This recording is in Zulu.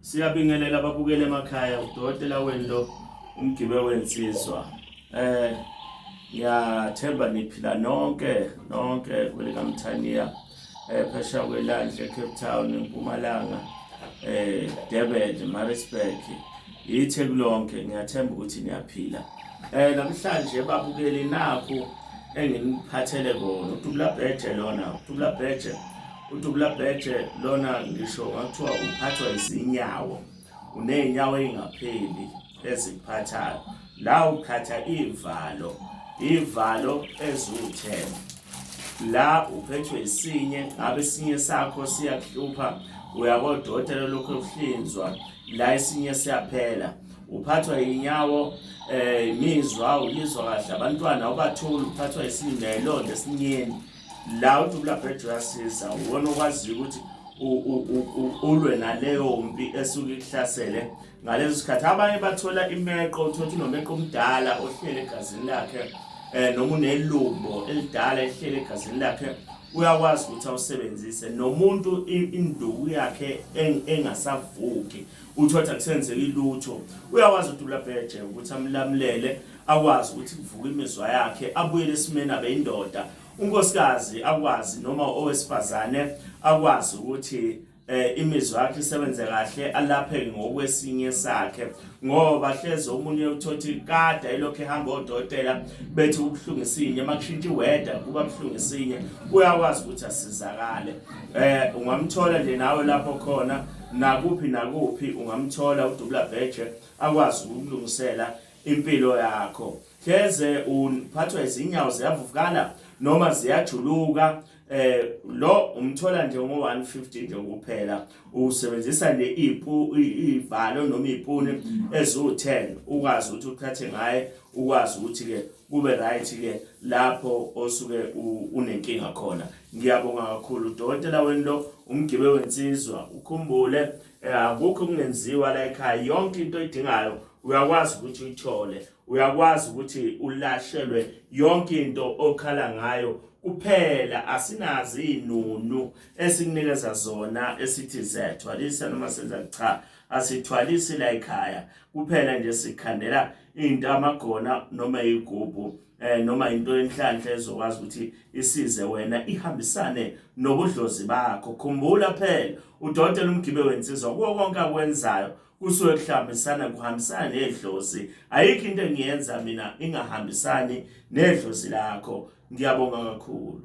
Siyabingelela ababukeli emakhaya, udokotela wenu lo umgibe wensizwa. Ngiyathemba niphila nonke nonke kwelikaMthaniya, phesheya kwelwandle, Cape Town, eMpumalanga, Durban, Maritzburg, iTheku lonke, ngiyathemba ukuthi niyaphila. Namhlanje babukeli nakhu enginiphathele kona, udubula bheje lona, udubula bheje, udubula bheje lona, ngisho ngakuthiwa uphathwa izinyawo, uney'nyawo ey'ngapheli ezikuphathayo la, uphatha ivalo, ivalo eziwu-10 la, uphethwe isinye, ngabe isinye sakho siyakuhlupha, uya kodokotela lokhu ekuhlinzwa la, isinye siyaphela. Uphathwa inyawo, imizwa uyizwa kahle, abantwana ubatholi, uphathwa isinye nelonda esinyeni la, udubula bheje uyasiza, uwona okwaziyo ukuthi ulwe naleyo mpi esuke ikuhlasele ngaleso sikhathi. Abanye bathola imeqo, uthola unomeqo omdala ohlele egazini lakhe, noma unelumbo elidala ehlele egazini lakhe, uyakwazi ukuthi awusebenzise. Nomuntu induku yakhe engasavuki, uthola akusenzeki lutho, uyakwazi udubula bheje ukuthi amlamulele, akwazi ukuthi kuvuke imizwa yakhe, abuyele esimeni, abe indoda, unkosikazi akwazi noma owesifazane akwazi ukuthi imizwa yakhe isebenze kahle, alapheke ngokwesinye sakhe, ngoba hleze omunye uthothi kade elokhu ehamba odokotela bethi ubuhlungu isinye, makushintsha iweather kuba buhlungu isinye, uyakwazi ukuthi asizakale. Ungamthola nje nawe lapho khona, nakuphi nakuphi ungamthola udubula bheje, akwazi ukulungisela impilo yakho. Hleze uphathwa izinyawo, ziyavuvukala noma ziyajuluka, lo umthola nje ngo-150 nje kuphela, usebenzisa nje ipu ivalo noma ipuni eziwu-10, ukwazi ukuthi uthathe ngaye, ukwazi ukuthi ke kube right ke lapho osuke unenkinga khona. Ngiyabonga kakhulu, udokotela wenu lo umgibe wensizwa. Ukhumbule, akukho kungenziwa la ekhaya, yonke into oyidingayo uyakwazi ukuthi uyithole, uyakwazi ukuthi ulashelwe yonke into okhala ngayo. Kuphela asinazi inunu esikunikeza zona esithi zethwalisa noma senza, cha, asithwalisi la ekhaya. Kuphela nje sikhandela into amagona noma igubhu, noma into enhlanhla ezokwazi ukuthi isize wena, ihambisane nobudlozi bakho. Khumbula phela, udokotela umgibe wensizwa kuwo konke akwenzayo kusuke kuhlambisana, kuhambisana nedlozi. Ayikho into engiyenza mina ingahambisani nedlozi lakho. Ngiyabonga kakhulu.